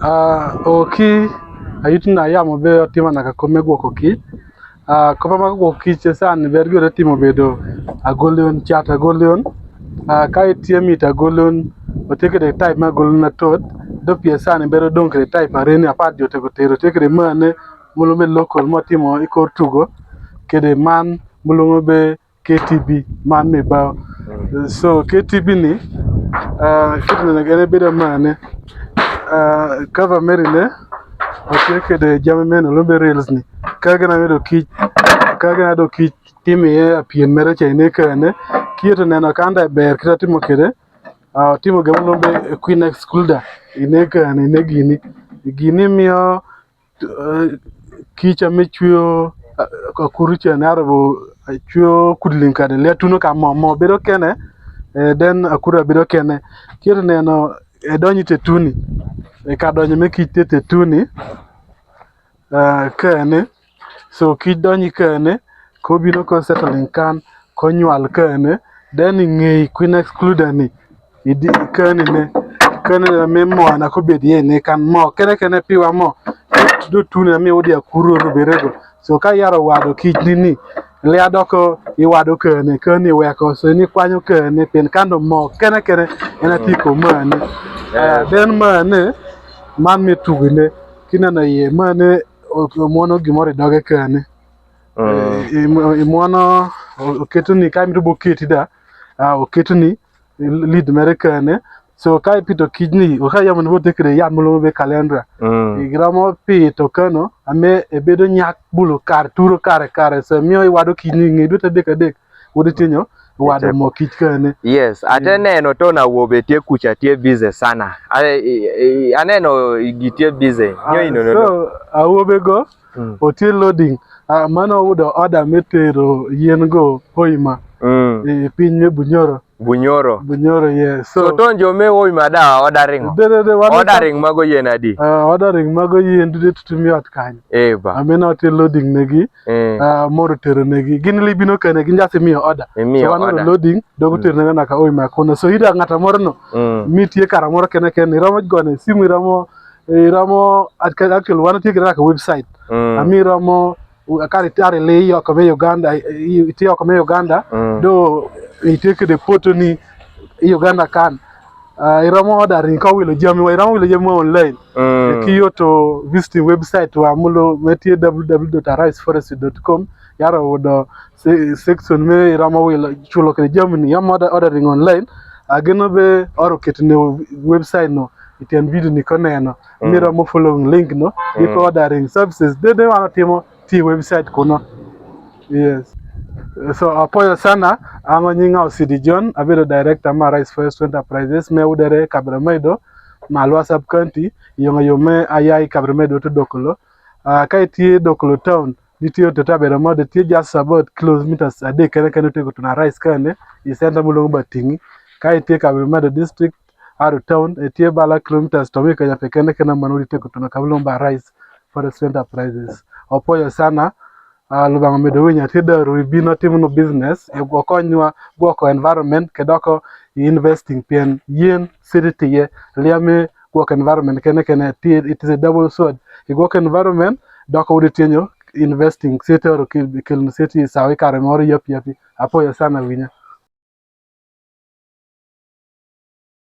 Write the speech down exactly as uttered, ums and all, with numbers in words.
Ah, oki, ayuti na yamo be otimo na ka kome gwoko ki. Ah, kome ma gwoko ki che sani ber gure timo bedo agolyon, chat agolyon. Ah, ka itie mit agolyon, otie kede type ma agolyon na tot, do pie sani ber odong kede type areni apat jo te ko tero, otie kede mane, mulu me local mo timo i kor tugo, kede man, mulu mo be K T B, man me bao. So, K T B ni, ah, kit nene gene bedo mane, ah, cover meri ne, otie kede jami mene lumbe reels ni. Ka gene medo kich, ka gene do kich timi ye apien mere che ine kene. Kieto neno kanda ber kita timo kede, ah, timo gemo lumbe Queen X Kulda. Ine kene, ine gini. Gini miyo eh, kich ame chweyo, eh, akuru che ne arabo, eh, chweyo kudling kade le tuno ka mo, mo bedo kene, eh, then akuru bedo kene. Kit neno, eh, donyi te tuni. Eh, ka donyi me kich te te tuni. Eh, kene. So kich donyi kene, ko bino ko settling kan, ko nywal kene, then ng'ei Queen X Kulda ni. Idi kene ne, kene ne me mo na ko bedi ye ne kan mo, kene kene piwa mo. Do tuni na mi wodi akuru ru berego. So ka yaro wado kich ni ni, le adoko iwado kene, kene iweko. So ni kwanyo kene, pien kando mo, kene kene, ena ti ko mane. Eh, then mane, man me tugine, kina na ye, mane, o-, o-, mono gimoro idoge kene. Eh, i-, i-, i-, mono, o-, oketo ni ka mito bo keti da, ah, oketo ni, lead mere kene. So ka ipito kich ni, oka yamo ni bo tekre ya mulu be calendar. Igramo pito keno, ame ebedo nyak bulu kar, turo kare kare. So miyo iwado kich ni ng'ei dwe adek adek. Wodi tinyo, wado mo kich kene. Yes, ate neno to na wobe tie kucha tie busy sana. A-, i-, i-, aneno gi tie busy. Nyo ino no. So, awobe go, otie loading. Ah, mano wudo order me tero yien go Hoima. E piny me Bunyoro. Bunyoro. Bunyoro, yes. So, so to jo me Hoima da ordering. De, de, de, wan ordering mago yien adi. Ah, ordering mago yien dude tutu mi ot kanyo. Eba. Ameno otie loading negi. Eh. Ah, moro tero negi. Gin libino kene, gin jasi miyo order. Imiyo order. So wan loading, dogo tero negi na ka Hoima kono. So ida ng'ata moro no. Mitie kara moro kene kene. Iromo gone, simu iromo, iromo, actually, wan tie kere ka website. Ami iromo, kari tari le iyo kome Uganda, i-, i-, iti iyo kome Uganda. Do itie kede photo ni Uganda kan. Ah, iromo ordering ka wilo jami wa, iromo wilo jami wa online. Ki yoto visiting website wa mulu metie W W W dot arise forest dot com. Yaro wudo se-, section me iromo wilo chulo kede jami ni, yamo order-, ordering online. Ageno be oro keti ne website no, itian video ni koneno. Mi iromo following link no, iko ordering services. De, de wan otimo ti website kuno. Yes. So, apoyo sana, an nyinga Osidi John, abedo director ma Arise Forest Enterprises, me udere Kaberamaido, ma Luasab County, yonga yome ayai Kaberamaido to Dokolo. Ah, ka itie Dokolo town, nitie to Kaberamaido, tie just about kilometers adek kene kene te kutuna Arise kene, i center mulu batingi. Ka itie Kaberamaido district, Aru town, itie bala kilometers to mi kanya pe kene kene man wodi te kutuna ka bi lumba Arise Forest Enterprises. Opoyo sana, ah, lubanga medo winya ti daru ibino timo no business, e gwoko nywa, gwoko environment, kedoko investing pien, yen city tiye, liame gwoko environment kene kene ti, it is a double sword. I gwoko environment, doko wodi tinyo, investing, city oro kil, kil city sawi kare moro yap yapi. Apoyo sana winya.